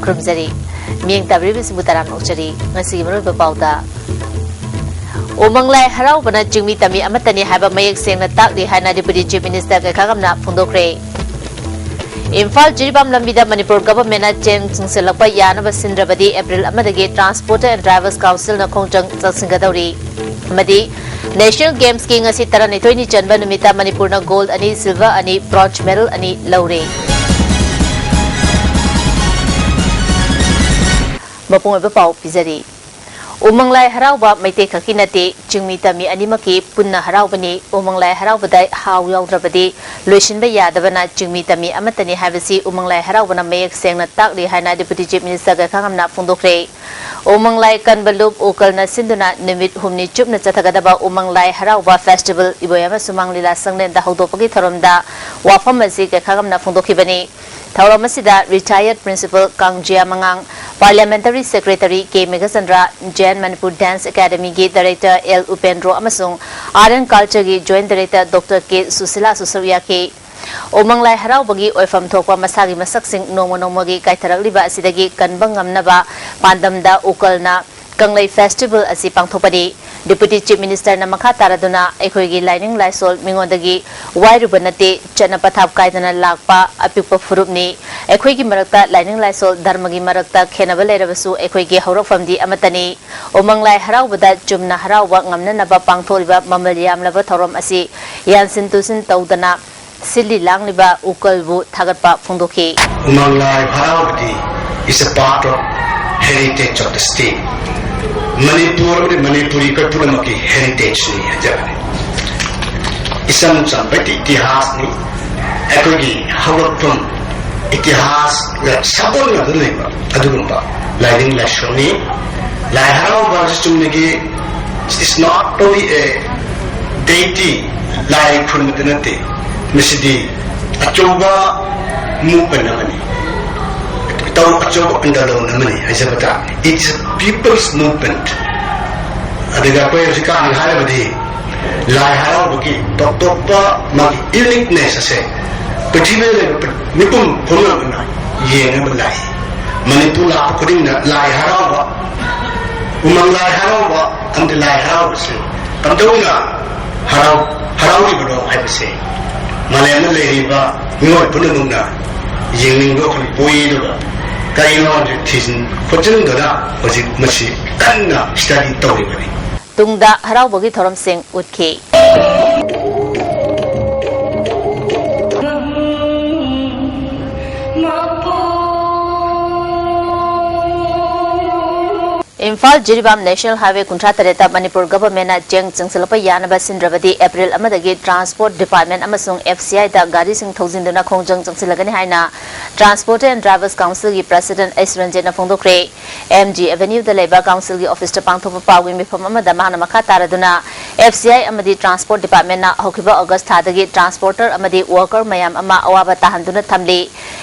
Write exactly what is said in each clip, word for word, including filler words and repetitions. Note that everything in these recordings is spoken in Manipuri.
ꯈꯨꯔꯨꯝꯖꯔꯤ꯫ ꯃꯤꯠꯌꯦꯡ ꯇꯥꯕꯤꯔꯤꯕꯁꯤꯡꯕꯨ ꯇꯔꯥꯝꯅ ꯑꯣꯛꯆꯔꯤ꯫ ꯉꯁꯤꯒꯤ ꯃꯔꯨꯑꯣꯏꯕ ꯄꯥꯎꯗ, ꯎꯃꯪ ꯂꯥꯏ ꯍꯔꯥꯎꯕꯅ ꯆꯤꯡꯃꯤ ꯇꯝꯃꯤ ꯑꯃꯠꯇꯅꯤ ꯍꯥꯏꯕ ꯃꯌꯦꯛ ꯁꯦꯡꯅ ꯇꯥꯛꯂꯤ ꯍꯥꯏꯅ Deputy Chief Minister ꯀꯩꯈꯥꯒꯝꯅ ꯐꯣꯡꯗꯣꯛꯈ꯭ꯔꯦ꯫ Imphal Jiribam ꯂꯝꯕꯤꯗ ꯃꯅꯤꯄꯨꯔ ꯒꯚꯔꯟꯃꯦꯟꯠꯅ ꯆꯦꯡ ꯆꯤꯡꯁꯤꯜꯂꯛꯄ ꯌꯥꯅꯕ ꯁꯤꯟꯗ꯭ꯔꯕꯗꯤ April ꯑꯃꯗꯒꯤ Transport and Drivers Councilꯅ ꯈꯣꯡꯖꯪ ꯆꯪꯁꯤꯟꯒꯗꯧꯔꯤ꯫ ꯑꯃꯗꯤ National Gamesꯀꯤ ꯉꯁꯤ ꯇꯔꯥꯅꯤꯊꯣꯏꯅꯤ ꯆꯟꯕ ꯅꯨꯃꯤꯠꯇ ꯃꯅꯤꯄꯨꯔꯅ gold ꯑꯅꯤ, silver ꯑꯅꯤ, bronze medal ꯑꯅꯤ ꯂꯧꯔꯦ꯫ ꯃꯄꯨꯡ ꯑꯣꯏꯕ ꯄꯥꯎ ꯄꯤꯖꯔꯤ꯫ ꯎꯃꯪ ꯂꯥꯏ ꯍꯔꯥꯎꯕ ꯃꯩꯇꯩ ꯈꯛꯀꯤ ꯅꯠꯇꯦ, ꯆꯤꯡꯃꯤ ꯇꯝꯃꯤ ꯑꯅꯤꯃꯛꯀꯤ ꯄꯨꯟꯅ ꯍꯔꯥꯎꯕꯅꯤ꯫ ꯎꯃꯪ ꯂꯥꯏ ꯍꯔꯥꯎꯕꯗ ꯍꯥꯎ ꯌꯥꯎꯗ꯭ꯔꯕꯗꯤ ꯂꯣꯏꯁꯤꯟꯕ ꯌꯥꯗꯕꯅ ꯆꯤꯡꯃꯤ ꯇꯝꯃꯤ ꯑꯃꯠꯇꯅꯤ ꯍꯥꯏꯕꯁꯤ ꯎꯃꯪ ꯂꯥꯏ ꯍꯔꯥꯎꯕꯅ ꯃꯌꯦꯛ ꯁꯦꯡꯅ ꯇꯥꯛꯂꯤ ꯍꯥꯏꯅ Deputy Chief Minister ꯀꯩꯈꯥꯉꯝꯅ ꯐꯣꯡꯗꯣꯛꯈ꯭ꯔꯦ꯫ ꯎꯃꯪ ꯂꯥꯏ ꯀꯟꯕ ꯂꯨꯞ ꯎꯀꯜꯅ ꯁꯤꯟꯗꯨꯅ ꯅꯨꯃꯤꯠ ꯍꯨꯝꯅꯤ ꯆꯨꯞꯅ ꯆꯠꯊꯒꯗꯕ ꯎꯃꯪ ꯂꯥꯏ ꯍꯔꯥꯎꯕ festival ꯏꯕꯣꯌꯥꯏꯃ ꯁꯨꯃꯥꯡ ꯂꯤꯂꯥ ꯁꯪꯂꯦꯟꯗ ꯍꯧꯗꯣꯛꯄꯒꯤ ꯊꯧꯔꯝꯗ ꯋꯥꯐꯝ ꯑꯁꯤ ꯀꯩꯈꯥꯉꯝꯅ ꯐꯣꯡꯗꯣꯛꯈꯤꯕꯅꯤ꯫ ꯊꯧꯔꯝ ꯑꯁꯤꯗ retired principal ꯀꯥꯡꯖꯤꯌꯥ ꯃꯉꯥꯡ, Parliamentary Secretary K Meghachandra, Jain Manipur Dance Academyꯒꯤ Director ꯑꯦꯜ ꯎꯄꯦꯟꯗ꯭ꯔꯣ ꯑꯃꯁꯨꯡ Art and Cultureꯒꯤ Joint Director Doctor ꯀꯦ ꯁꯨꯁꯤꯂꯥꯁꯨ ꯁꯔꯨꯛ ꯌꯥꯈꯤ꯫ ꯎꯃꯪ ꯂꯥꯏ ꯍꯔꯥꯎꯕꯒꯤ ꯑꯣꯏꯐꯝ ꯊꯣꯛꯄ ꯃꯁꯥꯒꯤ ꯃꯁꯛꯁꯤꯡ ꯅꯣꯡꯃ ꯅꯣꯡꯃꯒꯤ ꯀꯥꯏꯊꯔꯛꯂꯤꯕ ꯑꯁꯤꯗꯒꯤ ꯀꯟꯕ ꯉꯝꯅꯕ ꯄꯥꯟꯗꯝꯗ ꯎꯀꯜꯅ ꯀꯪꯂꯩ festival ꯑꯁꯤ ꯄꯥꯡꯊꯣꯛꯄꯅꯤ꯫ Deputy Chief Ministerꯅ ꯃꯈꯥ ꯇꯥꯔꯗꯨꯅ, ꯑꯩꯈꯣꯏꯒꯤ ꯂꯥꯏꯅꯤꯡ ꯂꯥꯏꯁꯣꯜ ꯃꯤꯉꯣꯟꯗꯒꯤ ꯋꯥꯏꯔꯨꯕ ꯅꯠꯇꯦ, ꯆꯠꯅ ꯄꯊꯥꯞ ꯀꯥꯏꯗꯅ ꯂꯥꯛꯄ ꯑꯄꯤꯛꯄ ꯐꯨꯔꯨꯞꯅꯤ꯫ ꯑꯩꯈꯣꯏꯒꯤ ꯃꯔꯛꯇ ꯂꯥꯏꯅꯤꯡ ꯂꯥꯏꯁꯣꯜ, ꯙꯔꯃꯒꯤ ꯃꯔꯛꯇ ꯈꯦꯟꯅꯕ ꯂꯩꯔꯕꯁꯨ ꯑꯩꯈꯣꯏꯒꯤ ꯍꯧꯔꯛꯐꯝꯗꯤ ꯑꯃꯠꯇꯅꯤ꯫ ꯎꯃꯪ ꯂꯥꯏ ꯍꯔꯥꯎꯕꯗ ꯆꯨꯝꯅ ꯍꯔꯥꯎꯕ ꯉꯝꯅꯅꯕ ꯄꯥꯡꯊꯣꯛꯂꯤꯕ ꯃꯃꯜ ꯌꯥꯝꯂꯕ ꯊꯧꯔꯝ ꯑꯁꯤ ꯌꯥꯟꯁꯤꯟ ꯇꯨꯁꯤꯟ ꯇꯧꯗꯅ ꯁꯤꯜꯂꯤ ꯂꯥꯡꯂꯤꯕ ꯎꯀꯜꯕꯨ ꯊꯥꯒꯠꯄ ꯐꯣꯡꯗꯣꯛꯈꯤ꯫ ꯎꯃꯪ ꯂꯥꯏ ꯍꯔꯥꯎꯕꯗꯤ is a part of heritage of the state. Manipur ꯑꯃꯗꯤ ꯃꯅꯤꯄꯨꯔꯤ ꯑꯩꯈꯣꯏ ꯄꯨꯝꯅꯃꯛꯀꯤ heritageꯅꯤ ꯍꯥꯏꯖꯕꯅꯤ꯫ ꯏꯆꯝ ꯆꯝꯕ ꯏꯇꯤꯍꯥꯁꯅꯤ꯫ ꯑꯩꯈꯣꯏꯒꯤ ꯍꯧꯔꯛꯐꯝ ꯏꯇꯤꯍꯥꯁꯒ ꯁꯥꯒꯣꯟꯅꯗꯨꯅ ꯂꯩꯕ ꯑꯗꯨꯒꯨꯝꯕ ꯂꯥꯏꯅꯤꯡ ꯂꯥꯏꯁꯣꯜꯅꯤ꯫ ꯂꯥꯏ ꯍꯔꯥꯎꯕ ꯍꯥꯏꯕꯁꯤ ꯆꯨꯝꯅꯒꯤ, it's not only a deity, ꯂꯥꯏ ꯈꯨꯔꯨꯝꯕꯗ ꯅꯠꯇꯦ꯫ ꯃꯁꯤꯗꯤ ꯑꯆꯧꯕ movement ꯑꯃꯅꯤ꯫ ꯇꯧ ꯑꯆꯧꯕ ꯑꯟꯗꯂꯣꯟ ꯑꯃꯅꯤ ꯍꯥꯏꯖꯕ ꯇꯥꯔꯦ꯫ It's a people's movement. ꯑꯗꯨꯒ ꯑꯩꯈꯣꯏ ꯍꯧꯖꯤꯛꯀꯥꯟ ꯍꯥꯏꯔꯕꯗꯤ ꯂꯥꯏ ꯍꯔꯥꯎꯕꯒꯤ ꯇꯣꯞ ꯇꯣꯞꯄ ꯃꯥꯒꯤ uniqueness ꯑꯁꯦ ꯄ꯭ꯔꯤꯊꯤꯕꯤꯗ ꯂꯩꯕ ꯃꯤꯄꯨꯝ ꯄꯨꯝꯅꯃꯛꯅ ꯌꯦꯡꯅꯕ ꯂꯥꯛꯏ꯫ ꯃꯅꯤꯄꯨꯔ ꯂꯥꯛꯄ ꯈꯨꯗꯤꯡꯗ ꯂꯥꯏ ꯍꯔꯥꯎꯕ, ꯎꯃꯪ ꯂꯥꯏ ꯍꯔꯥꯎꯕ ꯑꯃꯗꯤ ꯂꯥꯏ ꯍꯔꯥꯎꯕꯁꯦ ꯀꯝꯗꯧꯅ ꯍꯔꯥꯎ ꯍꯔꯥꯎꯔꯤꯕꯅꯣ ꯍꯥꯏꯕꯁꯦ ꯃꯥꯂꯦꯝꯗ ꯂꯩꯔꯤꯕ ꯃꯤꯑꯣꯏ ꯄꯨꯝꯅꯃꯛꯅ ꯌꯦꯡꯅꯤꯡꯕ ꯑꯩꯈꯣꯏ ꯄꯣꯛꯏ꯫ ꯑꯗꯨꯒ ꯀꯔꯤꯅꯣ ꯍꯥꯏꯕꯁꯤ ꯊꯤꯖꯤꯟ ꯈꯣꯠꯆꯤꯟꯗꯨꯅ ꯍꯧꯖꯤꯛ ꯃꯁꯤ ꯀꯟꯅ ꯁ꯭ꯇꯗꯤ ꯇꯧꯔꯤꯕꯅꯤ꯫ ꯇꯨꯡꯗ ꯍꯔꯥꯎꯕꯒꯤ ꯊꯧꯔꯝꯁꯤꯡ ꯎꯠꯈꯤ꯫ ꯏꯝꯐꯥꯜ ꯖꯤꯔꯤꯕꯥꯝ ꯅꯦꯁꯅꯦꯜ ꯍꯥꯏꯋꯦ ꯀꯨꯟꯊ꯭ꯔꯥ ꯇꯔꯦꯠꯇ ꯃꯅꯤꯄꯨꯔ ꯒꯚꯔꯟꯃꯦꯟꯠꯅ ꯆꯦꯡ ꯆꯪꯁꯤꯜꯂꯛꯄ ꯌꯥꯅꯕ ꯁꯤꯟꯗ꯭ꯔꯕꯗꯤ ꯑꯦꯄ꯭ꯔꯤꯜ ꯑꯃꯗꯒꯤ ꯇ꯭ꯔꯥꯟꯁꯄꯣꯔꯠ ꯗꯤꯄꯥꯔꯠꯃꯦꯟꯠ ꯑꯃꯁꯨꯡ ꯑꯦꯐ ꯁꯤ ꯑꯥꯏꯗ ꯒꯥꯔꯤꯁꯤꯡ ꯊꯧꯖꯤꯟꯗꯨꯅ ꯈꯣꯡꯖꯪ ꯆꯪꯁꯤꯜꯂꯒꯅꯤ ꯍꯥꯏꯅ ꯇ꯭ꯔꯥꯟꯁꯄꯣꯔꯠ ꯑꯦꯟ ꯗ꯭ꯔꯥꯏꯚꯔꯁ ꯀꯥꯎꯟꯁꯤꯜꯒꯤ ꯄ꯭ꯔꯁꯤꯗꯦꯟꯠ ꯑꯩꯆ ꯔꯟꯖꯤꯠꯅ ꯐꯣꯡꯗꯣꯛꯈ꯭ꯔꯦ꯫ ꯑꯦꯝ ꯖꯤ ꯑꯦꯚꯦꯅ꯭ꯌꯨꯗ ꯂꯩꯕ ꯀꯥꯎꯟꯁꯤꯜꯒꯤ ꯑꯣꯐꯤꯁꯇ ꯄꯥꯡꯊꯣꯛꯄ ꯄꯥꯎꯒꯤ ꯃꯤꯐꯝ ꯑꯃꯗ ꯃꯍꯥꯛꯅ ꯃꯈꯥ ꯇꯥꯔꯗꯨꯅ, ꯑꯦꯐ ꯁꯤ ꯑꯥꯏ ꯑꯃꯗꯤ ꯇ꯭ꯔꯥꯟꯁꯄꯣꯔꯠ ꯗꯤꯄꯥꯔꯠꯃꯦꯟꯠꯅ ꯍꯧꯈꯤꯕ ꯑꯣꯒꯁ ꯊꯥꯗꯒꯤ ꯇ꯭ꯔꯥꯟꯁꯄꯣꯔꯇꯔ ꯑꯃꯗꯤ ꯋꯥꯔꯀꯔ ꯃꯌꯥꯝ ꯑꯃ ꯑꯋꯥꯕ ꯇꯥꯍꯟꯗꯨꯅ ꯊꯝꯂꯤ꯫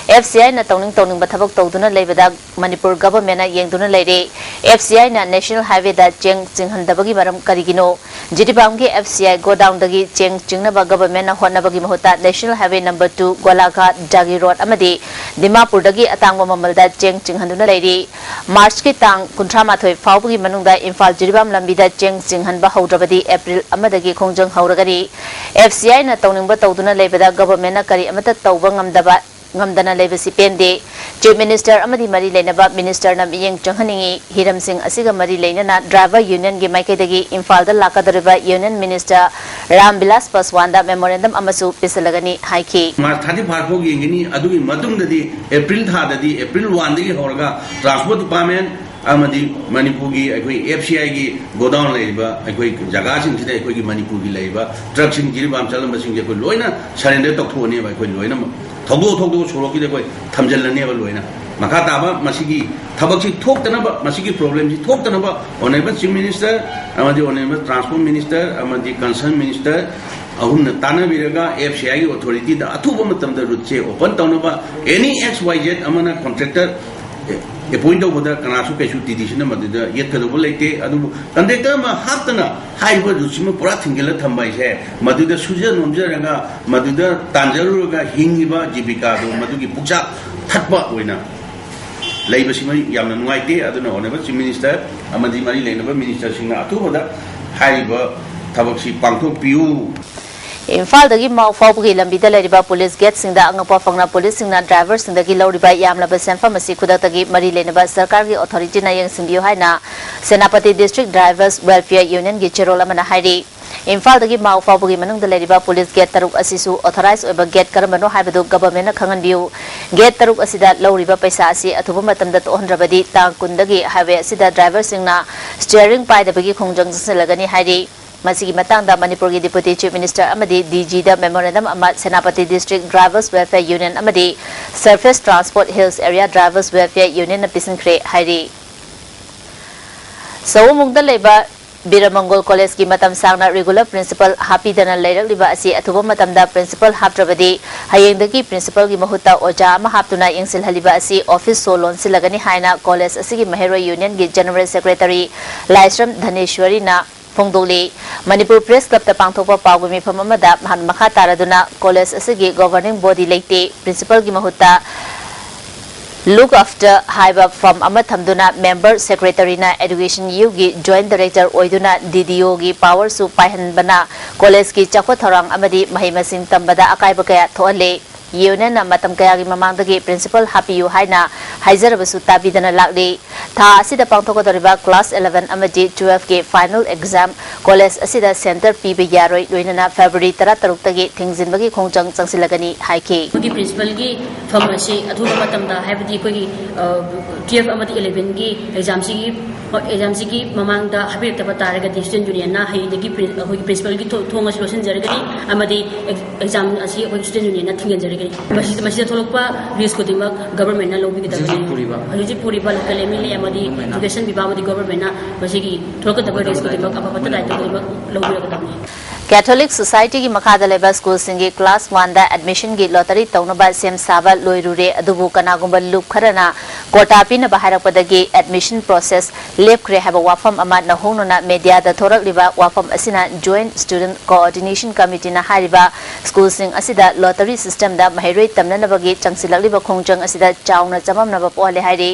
ꯑꯦꯐ ꯁꯤ ꯑꯥꯏꯅ ꯇꯧꯅꯤꯡ ꯇꯧꯅꯤꯡꯕ ꯊꯕꯛ ꯇꯧꯗꯨꯅ ꯂꯩꯕꯗ ꯃꯅꯤꯄꯨꯔ ꯒꯚꯔꯟꯃꯦꯟꯠꯅ ꯌꯦꯡꯗꯨꯅ ꯂꯩꯔꯦ꯫ ꯑꯦꯐ ꯁꯤ ꯑꯥꯏꯅ ꯅꯦꯁꯅꯦꯜ ꯍꯥꯏꯋꯦꯗ ꯆꯦꯡ ꯆꯤꯡꯍꯟꯗꯕꯒꯤ ꯃꯔꯝ ꯀꯔꯤꯒꯤꯅꯣ? ꯖꯤꯔꯤꯕꯥꯝꯒꯤ ꯑꯦꯐ ꯁꯤ ꯑꯥꯏ ꯒꯣꯗꯥꯎꯟꯗꯒꯤ ꯆꯦꯡ ꯆꯤꯡꯅꯕ ꯒꯚꯔꯟꯃꯦꯟꯠꯅ ꯍꯣꯠꯅꯕꯒꯤ ꯃꯍꯨꯠꯇ ꯅꯦꯁꯅꯦꯜ ꯍꯥꯏꯋꯦ ꯅꯝꯕꯔ ꯇꯨ, ꯒꯣꯂꯥꯘꯥꯠ, ꯖꯥꯒꯤꯔꯣꯗ ꯑꯃꯗꯤ ꯗꯤꯃꯥꯄꯨꯔꯗꯒꯤ ꯑꯇꯥꯡꯕ ꯃꯃꯜꯗ ꯆꯦꯡ ꯆꯤꯡꯍꯟꯗꯨꯅ ꯂꯩꯔꯤ꯫ ꯃꯥꯔꯆꯀꯤ ꯇꯥꯡ ꯀꯨꯟꯊ꯭ꯔꯥ ꯃꯥꯊꯣꯏ ꯐꯥꯎꯕꯒꯤ ꯃꯅꯨꯡꯗ ꯏꯝꯐꯥꯜ ꯖꯤꯔꯤꯕꯥꯝ ꯂꯝꯕꯤꯗ ꯆꯦꯡ ꯆꯤꯡꯍꯟꯕ ꯍꯧꯗ꯭ꯔꯕꯗꯤ ꯑꯦꯄ꯭ꯔꯤꯜ ꯑꯃꯗꯒꯤ ꯈꯣꯡꯖꯪ ꯍꯧꯔꯒꯅꯤ꯫ ꯑꯦꯐ ꯁꯤ ꯑꯥꯏꯅ ꯇꯧꯅꯤꯡꯕ ꯇꯧꯗꯨꯅ ꯂꯩꯕꯗ ꯒꯚꯔꯟꯃꯦꯟꯠꯅ ꯀꯔꯤ ꯑꯃꯠꯇ ꯇꯧꯕ ꯉꯝꯗꯕ, ꯉꯝꯗꯅ ꯂꯩꯕꯁꯤ ꯄꯦꯟꯗꯦ꯫ ꯆꯤꯐ ꯃꯤꯅꯤꯁꯇꯔ ꯑꯃꯗꯤ ꯃꯔꯤ ꯂꯩꯅꯕ ꯃꯤꯅꯤꯁꯇꯔꯅ ꯃꯤꯠꯌꯦꯡ ꯆꯪꯍꯟꯅꯤꯡꯏ꯫ ꯍꯤꯔꯝꯁꯤꯡ ꯑꯁꯤꯒ ꯃꯔꯤ ꯂꯩꯅꯅ ꯗ꯭ꯔꯥꯏꯚꯔ ꯌꯨꯅꯤꯌꯟꯒꯤ ꯃꯥꯏꯀꯩꯗꯒꯤ ꯏꯝꯐꯥꯜꯗ ꯂꯥꯛꯀꯗꯧꯔꯤꯕ ꯌꯨꯅꯤꯌꯟ ꯃꯤꯅꯤꯁꯇꯔ ꯔꯥꯝ ꯕꯤꯂꯥꯁ ꯄꯥꯁꯋꯥꯟꯗ ꯃꯦꯃꯣꯔꯦꯟꯗꯝ ꯑꯃꯁꯨ ꯄꯤꯁꯤꯜꯂꯒꯅꯤ ꯍꯥꯏꯈꯤ꯫ ꯃꯥꯔꯆ ꯊꯥꯔꯇꯤ ꯐꯥꯏꯚ ꯐꯥꯎ ꯌꯦꯡꯒꯅꯤ꯫ ꯑꯗꯨꯒꯤ ꯃꯇꯨꯡꯗꯗꯤ ꯑꯦꯄ꯭ꯔꯤꯜ ꯊꯥꯗꯗꯤ, ꯑꯦꯄ꯭ꯔꯤꯜ ꯋꯥꯟꯗꯒꯤ ꯍꯧꯔꯒ ꯇ꯭ꯔꯥꯟꯁꯄꯣꯔꯠ ꯗꯤꯄꯥꯔꯠꯃꯦꯟꯠ ꯑꯃꯗꯤ ꯃꯅꯤꯄꯨꯔꯒꯤ ꯑꯩꯈꯣꯏ ꯑꯦꯐ ꯁꯤ ꯑꯥꯏꯒꯤ ꯒꯣꯗꯥꯎꯟ ꯂꯩꯔꯤꯕ ꯑꯩꯈꯣꯏ ꯖꯒꯥꯁꯤꯡꯁꯤꯗ ꯑꯩꯈꯣꯏꯒꯤ ꯃꯅꯤꯄꯨꯔꯒꯤ ꯂꯩꯔꯤꯕ ꯇ꯭ꯔꯛꯁꯤꯡ, ꯖꯤꯔꯤꯕꯥꯝ ꯆꯠꯂꯝꯕꯁꯤꯡꯁꯦ ꯑꯩꯈꯣꯏ ꯂꯣꯏꯅ ꯁꯔꯦꯟꯗꯔ ꯇꯧꯊꯣꯛꯑꯅꯦꯕ꯫ ꯑꯩꯈꯣꯏ ꯂꯣꯏꯅꯃꯛ ꯊꯧꯗꯣꯛ ꯊꯧꯗꯣꯛ ꯁꯣꯔꯣꯛꯀꯤꯗ ꯑꯩꯈꯣꯏ ꯊꯝꯖꯤꯜꯂꯅꯦꯕ ꯂꯣꯏꯅ꯫ ꯃꯈꯥ ꯇꯥꯕ ꯃꯁꯤꯒꯤ ꯊꯕꯛꯁꯤ ꯊꯣꯛꯇꯅꯕ, ꯃꯁꯤꯒꯤ ꯄ꯭ꯔꯣꯕ꯭ꯂꯦꯝꯁꯤ ꯊꯣꯛꯇꯅꯕ ꯑꯣꯅꯔꯦꯕꯜ ꯆꯤꯐ ꯃꯤꯅꯤꯁꯇꯔ ꯑꯃꯗꯤ ꯑꯣꯅꯔꯦꯕꯜ ꯇ꯭ꯔꯥꯟꯁꯄꯣꯔꯠ ꯃꯤꯅꯤꯁꯇꯔ ꯑꯃꯗꯤ ꯀꯟꯁꯔꯟ ꯃꯤꯅꯤꯁꯇꯔ ꯑꯍꯨꯝꯅ ꯇꯥꯟꯅꯕꯤꯔꯒ ꯑꯦꯐ ꯁꯤ ꯑꯥꯏꯒꯤ ꯑꯣꯊꯣꯔꯤꯇꯤꯗ ꯑꯊꯨꯕ ꯃꯇꯝꯗ ꯔꯨꯠꯁꯦ ꯑꯣꯄꯟ ꯇꯧꯅꯕ, ꯑꯦꯅꯤ ꯑꯦꯛꯁ ꯋꯥꯏ ꯖꯦꯠ ꯑꯃꯅ ꯀꯣꯟꯇ꯭ꯔꯦꯛꯇꯔ ꯑꯦꯄꯣꯏꯟ ꯇꯧꯕꯗ ꯀꯅꯥꯁꯨ ꯀꯩꯁꯨ ꯇꯤ ꯗꯤ ꯁꯤꯅ ꯃꯗꯨꯗ ꯌꯦꯠꯀꯗꯧꯕ ꯂꯩꯇꯦ꯫ ꯑꯗꯨꯕꯨ ꯀꯟꯇ꯭ꯔꯦꯛꯇꯔ ꯑꯃ ꯍꯥꯞꯇꯅ ꯍꯥꯏꯔꯤꯕ ꯔꯨꯠꯁꯤꯃ ꯄꯨꯔꯥ ꯊꯤꯡꯖꯤꯜꯂ ꯊꯝꯕ ꯍꯥꯏꯁꯦ, ꯃꯗꯨꯗ ꯁꯨꯖ ꯅꯣꯝꯖꯔꯒ, ꯃꯗꯨꯗ ꯇꯥꯟꯖꯔꯨꯔꯒ ꯍꯤꯡꯉꯤꯕ ꯖꯤꯕꯤꯀꯥꯗꯣ ꯃꯗꯨꯒꯤ ꯄꯨꯛꯆꯥꯛ ꯊꯠꯄ ꯑꯣꯏꯅ ꯂꯩꯕꯁꯤꯃ ꯌꯥꯝꯅ ꯅꯨꯡꯉꯥꯏꯇꯦ꯫ ꯑꯗꯨꯅ Honourable Chief Minister ꯑꯃꯗꯤ ꯃꯔꯤ ꯂꯩꯅꯕ ministerꯁꯤꯡꯅ ꯑꯊꯨꯕꯗ ꯍꯥꯏꯔꯤꯕ ꯊꯕꯛꯁꯤ ꯄꯥꯡꯊꯣꯛꯄꯤꯌꯨ꯫ ꯏꯝꯐꯥꯜꯗꯒꯤ ꯃꯥꯎ ꯐꯥꯎꯕꯒꯤ ꯂꯝꯕꯤꯗ ꯂꯩꯔꯤꯕ ꯄꯨꯂꯤꯁ ꯒꯦꯠꯁꯤꯡꯗ ꯑꯉꯛꯄ ꯐꯪꯅ ꯄꯨꯂꯤꯁꯁꯤꯡꯅ ꯗ꯭ꯔꯥꯏꯚꯔꯁꯤꯡꯗꯒꯤ ꯂꯧꯔꯤꯕ ꯌꯥꯝꯂꯕ ꯁꯦꯟꯐꯝ ꯑꯁꯤ ꯈꯨꯗꯛꯇꯒꯤ ꯃꯔꯤ ꯂꯩꯅꯕ ꯁꯔꯀꯥꯔꯒꯤ ꯑꯣꯊꯣꯔꯤꯇꯤꯅ ꯌꯦꯡꯁꯤꯟꯕꯤꯌꯨ ꯍꯥꯏꯅ ꯁꯦꯅꯥꯄꯇꯤ District Drivers Welfare Unionꯒꯤ ꯆꯦꯔꯣꯜ ꯑꯃꯅ ꯍꯥꯏꯔꯤ꯫ ꯏꯝꯐꯥꯜꯗꯒꯤ ꯃꯥꯎ ꯐꯥꯎꯕꯒꯤ ꯃꯅꯨꯡꯗ ꯂꯩꯔꯤꯕ ꯄꯨꯂꯤꯁ ꯒꯦꯠ ꯇꯔꯨꯛ ꯑꯁꯤꯁꯨ ꯑꯣꯊꯣꯔꯥꯏꯖ ꯑꯣꯏꯕ ꯒꯦꯠ ꯀꯔꯝꯕꯅꯣ ꯍꯥꯏꯕꯗꯨ ꯒꯚꯔꯟꯃꯦꯟꯠꯅ ꯈꯪꯍꯟꯕꯤꯌꯨ꯫ ꯒꯦꯠ ꯇꯔꯨꯛ ꯑꯁꯤꯗ ꯂꯧꯔꯤꯕ ꯄꯩꯁꯥ ꯑꯁꯤ ꯑꯊꯨꯕ ꯃꯇꯝꯗ ꯇꯣꯛꯍꯟꯗ꯭ꯔꯕꯗꯤ ꯇꯥꯡ ꯀꯨꯟꯗꯒꯤ ꯍꯥꯏꯋꯦ ꯑꯁꯤꯗ ꯗ꯭ꯔꯥꯏꯚꯔꯁꯤꯡꯅ ꯁ꯭ꯇꯤꯌꯔꯤꯡ ꯄꯥꯏꯗꯕꯒꯤ ꯈꯣꯡꯖꯪ ꯆꯪꯁꯤꯜꯂꯒꯅꯤ ꯍꯥꯏꯔꯤ꯫ ꯃꯁꯤꯒꯤ ꯃꯇꯥꯡꯗ ꯃꯅꯤꯄꯨꯔꯒꯤ Deputy Chief Minister ꯑꯃꯗꯤ DGꯗ memorandum ꯑꯃ Senapati District Drivers Welfare Union ꯑꯃꯗꯤ Surface Transport Hills Area Drivers Welfare Unionꯅ ꯄꯤꯁꯤꯟꯈ꯭ꯔꯦ ꯍꯥꯏꯔꯤ꯫ ꯁꯑꯣꯝꯕꯨꯡꯗ ꯂꯩꯕ ꯕꯤꯔꯃꯪꯒꯣꯜ ꯀꯣꯂꯦꯖꯀꯤ ꯃꯇꯝ ꯁꯥꯡꯅ regular principal ꯍꯥꯞꯄꯤꯗꯅ ꯂꯩꯔꯛꯂꯤꯕ ꯑꯁꯤ ꯑꯊꯨꯕ ꯃꯇꯝꯗ principal ꯍꯥꯞꯇ꯭ꯔꯕꯗꯤ ꯍꯌꯦꯡꯗꯒꯤ principalꯒꯤ ꯃꯍꯨꯠꯇ ꯑꯣꯖꯥ ꯑꯃ ꯍꯥꯞꯇꯨꯅ ꯌꯦꯡꯁꯤꯜꯍꯜꯂꯤꯕ ꯑꯁꯤ office ꯁꯣ ꯂꯣꯟꯁꯤꯜꯂꯒꯅꯤ ꯍꯥꯏꯅ ꯀꯣꯂꯦꯖ ꯑꯁꯤꯒꯤ ꯃꯍꯩꯔꯣꯏ unionꯒꯤ General Secretary ꯂꯥꯏꯁ꯭ꯔꯝ ꯙꯅꯦꯁ꯭ꯋꯔꯤꯅ ꯐꯣꯡꯗꯣꯛꯂꯤ꯫ ꯃꯅꯤꯄꯨꯔ Press Clubꯇ ꯄꯥꯡꯊꯣꯛꯄ ꯄꯥꯎꯒꯤ ꯃꯤꯐꯝ ꯑꯃꯗ ꯃꯍꯥꯛꯅ ꯃꯈꯥ ꯇꯥꯔꯗꯨꯅ ꯀꯣꯂꯦꯖ ꯑꯁꯤꯒꯤ governing body ꯂꯩꯇꯦ, principalꯒꯤ ꯃꯍꯨꯠꯇ look after ꯍꯥꯏꯕ firm ꯑꯃ ꯊꯝꯗꯨꯅ member secretaryꯅ Education Uꯒꯤ Joint Director ꯑꯣꯏꯗꯨꯅ DDOꯒꯤ powerꯁꯨ ꯄꯥꯏꯍꯟꯕꯅ ꯀꯣꯂꯦꯖꯀꯤ ꯆꯥꯎꯈꯠ ꯊꯧꯔꯥꯡ ꯑꯃꯗꯤ ꯃꯍꯩ ꯃꯁꯤꯡ ꯇꯝꯕꯗ ꯑꯀꯥꯏꯕ ꯀꯌꯥ ꯊꯣꯛꯍꯜꯂꯤ꯫ Unionꯅ ꯃꯇꯝ ꯀꯌꯥꯒꯤ ꯃꯃꯥꯡꯗꯒꯤ principal ꯍꯥꯞꯄꯤꯌꯨ ꯍꯥꯏꯅ ꯍꯥꯏꯖꯔꯕꯁꯨ ꯇꯥꯕꯤꯗꯅ ꯂꯥꯛꯂꯤ꯫ ꯊꯥ ꯑꯁꯤꯗ ꯄꯥꯡꯊꯣꯛꯀꯗꯧꯔꯤꯕ class eleven ꯑꯃꯗꯤ twelveꯀꯤ final exam ꯀꯣꯂꯦꯖ ꯑꯁꯤꯗ centre ꯄꯤꯕ ꯌꯥꯔꯣꯏ, ꯂꯣꯏꯅꯅ February ꯇꯔꯥꯇꯔꯨꯛꯇꯒꯤ ꯊꯤꯡꯖꯤꯟꯕꯒꯤ ꯈꯣꯡꯖꯪ ꯆꯪꯁꯤꯜꯂꯒꯅꯤ ꯍꯥꯏꯈꯤ꯫ ꯑꯩꯈꯣꯏꯒꯤ principalꯒꯤ firm ꯑꯁꯤ ꯑꯊꯨꯕ ꯃꯇꯝꯗ, ꯍꯥꯏꯕꯗꯤ ꯑꯩꯈꯣꯏꯒꯤ twelve ꯑꯃꯗꯤ elevenꯒꯤ examꯁꯤꯒꯤ examꯁꯤꯒꯤ ꯃꯃꯥꯡꯗ ꯍꯥꯞꯄꯤꯔꯛꯇꯕ ꯇꯥꯔꯒꯗꯤ student unionꯅ ꯍꯌꯦꯡꯗꯒꯤ ꯑꯩꯈꯣꯏꯒꯤ principalꯒꯤ ꯊꯣꯡ ꯑꯁꯤ ꯂꯣꯟꯁꯤꯟꯖꯔꯒꯅꯤ ꯑꯃꯗꯤ exam ꯑꯁꯤ ꯑꯩꯈꯣꯏ student unionꯅ ꯊꯤꯡꯖꯤꯟꯖꯔꯒꯅꯤ꯫ ꯃꯁꯤꯗ ꯃꯁꯤꯗ ꯊꯣꯛꯂꯛꯄ risk ꯈꯨꯗꯤꯡꯃꯛ governmentꯅ ꯂꯧꯕꯤꯒꯗꯕꯅꯤ꯫ ꯍꯧꯖꯤꯛ ꯍꯧꯖꯤꯛ ꯄꯨꯔꯤꯕ ꯍꯧꯖꯤꯛ ꯍꯧꯖꯤꯛ ꯄꯨꯔꯤꯕ local MLA ꯑꯃꯗꯤ governmentꯅ education ꯄꯤꯕ ꯑꯃꯗꯤ governmentꯅ ꯃꯁꯤꯒꯤ ꯊꯣꯛꯂꯛꯀꯗꯕ risk ꯈꯨꯗꯤꯡꯃꯛ ꯑꯐ ꯐꯠꯇ ꯗꯥꯏꯇ ꯈꯨꯗꯤꯡꯃꯛ ꯂꯧꯕꯤꯔꯛꯀꯗꯕꯅꯤ꯫ Catholic Societyꯒꯤ ꯃꯈꯥꯗ ꯂꯩꯕ ꯁ꯭ꯀꯨꯜꯁꯤꯡꯒꯤ class one ꯗ admissionꯒꯤ lottery ꯇꯧꯅꯕ ꯁꯦꯝ ꯁꯥꯕ ꯂꯣꯏꯔꯨꯔꯦ, ꯑꯗꯨꯕꯨ ꯀꯅꯥꯒꯨꯝꯕ ꯂꯨꯞ ꯈꯔꯅ quota ꯄꯤꯅꯕ ꯍꯥꯏꯔꯛꯄꯗꯒꯤ admission process ꯂꯦꯞꯈ꯭ꯔꯦ ꯍꯥꯏꯕ ꯋꯥꯐꯝ ꯑꯃ ꯅꯧꯍꯧꯅꯅ mediaꯗ ꯊꯣꯔꯛꯂꯤꯕ ꯋꯥꯐꯝ ꯑꯁꯤꯅ Joint Student Coordination Committeeꯅ ꯍꯥꯏꯔꯤꯕ ꯁ꯭ꯀꯨꯜꯁꯤꯡ ꯑꯁꯤꯗ lottery systemꯗ ꯃꯍꯩꯔꯣꯏ ꯇꯝꯅꯅꯕꯒꯤ ꯆꯪꯁꯤꯜꯂꯛꯂꯤꯕ ꯈꯣꯡꯖꯪ ꯑꯁꯤꯗ ꯆꯥꯎꯅ ꯆꯃꯝꯅꯕ ꯄꯣꯛꯍꯜꯂꯦ ꯍꯥꯏꯔꯤ꯫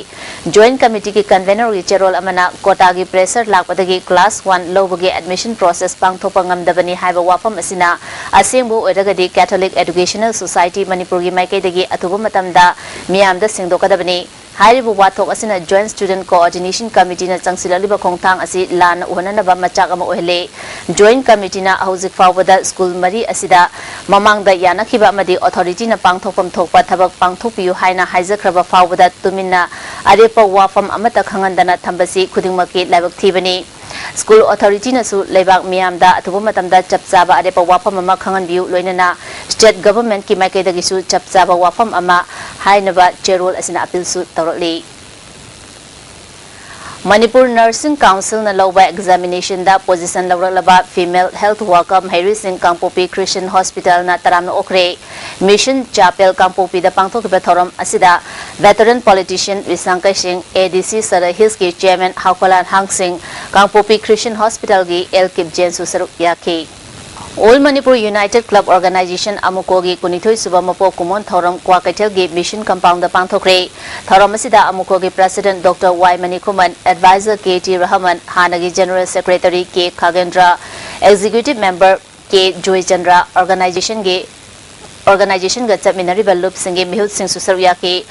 Joint Committeeꯒꯤ convenerꯒꯤ ꯆꯦꯔꯣꯜ ꯑꯃꯅ quotaꯒꯤ pressure ꯂꯥꯛꯄꯗꯒꯤ class one ꯂꯧꯕꯒꯤ admission process ꯄꯥꯡꯊꯣꯛꯄ ꯉꯝꯗꯕꯅꯤ ꯍꯥꯏꯕ ꯋꯥꯐꯝ ꯑꯁꯤꯅ ꯑꯁꯦꯡꯕ ꯑꯣꯏꯔꯒꯗꯤ Catholic Educational Society ꯃꯅꯤꯄꯨꯔꯒꯤ ꯃꯥꯏꯀꯩꯗꯒꯤ ꯑꯊꯨꯕ ꯃꯇꯝꯗ ꯃꯤꯌꯥꯝꯗ ꯁꯦꯡꯗꯣꯛꯀꯗꯕꯅꯤ꯫ ꯍꯥꯏꯔꯤꯕ ꯋꯥꯊꯣꯛ ꯑꯁꯤꯅ Joint Student Coordination Committeeꯅ ꯆꯪꯁꯤꯜꯂꯛꯂꯤꯕ ꯈꯣꯡꯊꯥꯡ ꯑꯁꯤ ꯂꯥꯟꯅ ꯎꯍꯟꯅꯅꯕ ꯃꯆꯥꯛ ꯑꯃ ꯑꯣꯏꯍꯜꯂꯦ꯫ Joint Committeeꯅ ꯍꯧꯖꯤꯛ ꯐꯥꯎꯕꯗ ꯁ꯭ꯀꯨꯜ ꯃꯔꯤ ꯑꯁꯤꯗ ꯃꯃꯥꯡꯗ ꯌꯥꯅꯈꯤꯕ ꯑꯃꯗꯤ authorityꯅ ꯄꯥꯡꯊꯣꯛꯐꯝ ꯊꯣꯛꯄ ꯊꯕꯛ ꯄꯥꯡꯊꯣꯛꯄꯤꯌꯨ ꯍꯥꯏꯅ ꯍꯥꯏꯖꯈ꯭ꯔꯕ ꯐꯥꯎꯕꯗ ꯇꯨꯃꯤꯟꯅ ꯑꯔꯦꯞꯄ ꯋꯥꯐꯝ ꯑꯃꯠꯇ ꯈꯪꯍꯟꯗꯅ ꯊꯝꯕꯁꯤ ꯈꯨꯗꯤꯡꯃꯛꯀꯤ ꯂꯥꯏꯕꯛ ꯊꯤꯕꯅꯤ꯫ ꯁ꯭ꯀꯨꯜ authorityꯅꯁꯨ ꯂꯩꯕꯥꯛ ꯃꯤꯌꯥꯝꯗ ꯑꯊꯨꯕ ꯃꯇꯝꯗ ꯆꯞ ꯆꯥꯕ ꯑꯔꯦꯞꯄ ꯋꯥꯐꯝ ꯑꯃ ꯈꯪꯍꯟꯕꯤꯌꯨ, ꯂꯣꯏꯅꯅ state governmentꯀꯤ ꯃꯥꯏꯀꯩꯗꯒꯤꯁꯨ ꯆꯞ ꯆꯥꯕ ꯋꯥꯐꯝ ꯑꯃ ꯍꯥꯏꯅꯕ ꯆꯦꯔꯣꯜ ꯑꯁꯤꯅ appealꯁꯨ ꯇꯧꯔꯛꯂꯤ꯫ ꯃꯅꯤꯄꯨꯔ Nursing Councilꯅ ꯂꯧꯕ examinationꯗ position ꯂꯧꯔꯛꯂꯕ female health worker ꯃꯍꯩꯔꯣꯏꯁꯤꯡ ꯀꯥꯡꯄꯣꯛꯄꯤ Christian Hospitalꯅ ꯇꯔꯥꯝꯅ ꯑꯣꯛꯈ꯭ꯔꯦ꯫ Mission Chapel ꯀꯥꯡꯄꯣꯛꯄꯤꯗ ꯄꯥꯡꯊꯣꯛꯈꯤꯕ ꯊꯧꯔꯝ ꯑꯁꯤꯗ veteran politician ꯔꯤꯁꯥꯡ ꯀꯩꯁꯤꯡ, ADC Sadar Hillsꯀꯤ chairman ꯍꯥꯎꯈꯣꯂꯥꯟ ꯍꯥꯡꯁꯤꯡ, ꯀꯥꯡꯄꯣꯛꯄꯤ Christian Hospitalꯒꯤ ꯑꯦꯜ ꯀꯤꯞꯖꯦꯟꯁꯨ ꯁꯔꯨꯛ ꯌꯥꯈꯤ꯫ All Manipur United Club Organisation ꯑꯃꯨꯀꯣꯒꯤ ꯀꯨꯟꯅꯤꯊꯣꯏ ꯁꯨꯕ ꯃꯄꯣꯛ ꯀꯨꯝꯑꯣꯟ ꯊꯧꯔꯝ ꯀ꯭ꯋꯥꯀꯩꯊꯦꯜꯒꯤ Mission Compoundꯗ ꯄꯥꯡꯊꯣꯛꯈ꯭ꯔꯦ꯫ ꯊꯧꯔꯝ ꯑꯁꯤꯗ ꯑꯃꯨꯀꯣꯒꯤ president Doctor ꯋꯥꯏ ꯃꯅꯤꯀꯨꯃꯟ, advisor ꯀꯦ ꯇꯤ ꯔꯍꯃꯟ, ꯍꯥꯟꯅꯒꯤ general secretary ꯀꯦ ꯈꯥꯒꯦꯟꯗ꯭ꯔ, executive member ꯀꯦ ꯖꯣꯏꯆꯟꯗ꯭ꯔ, organizationꯒꯤ organizationꯒ ꯆꯠꯃꯤꯟꯅꯔꯤꯕ ꯂꯨꯞꯁꯤꯡꯒꯤ ꯃꯤꯍꯨꯠꯁꯤꯡꯁꯨ ꯁꯔꯨꯛ ꯌꯥꯈꯤ꯫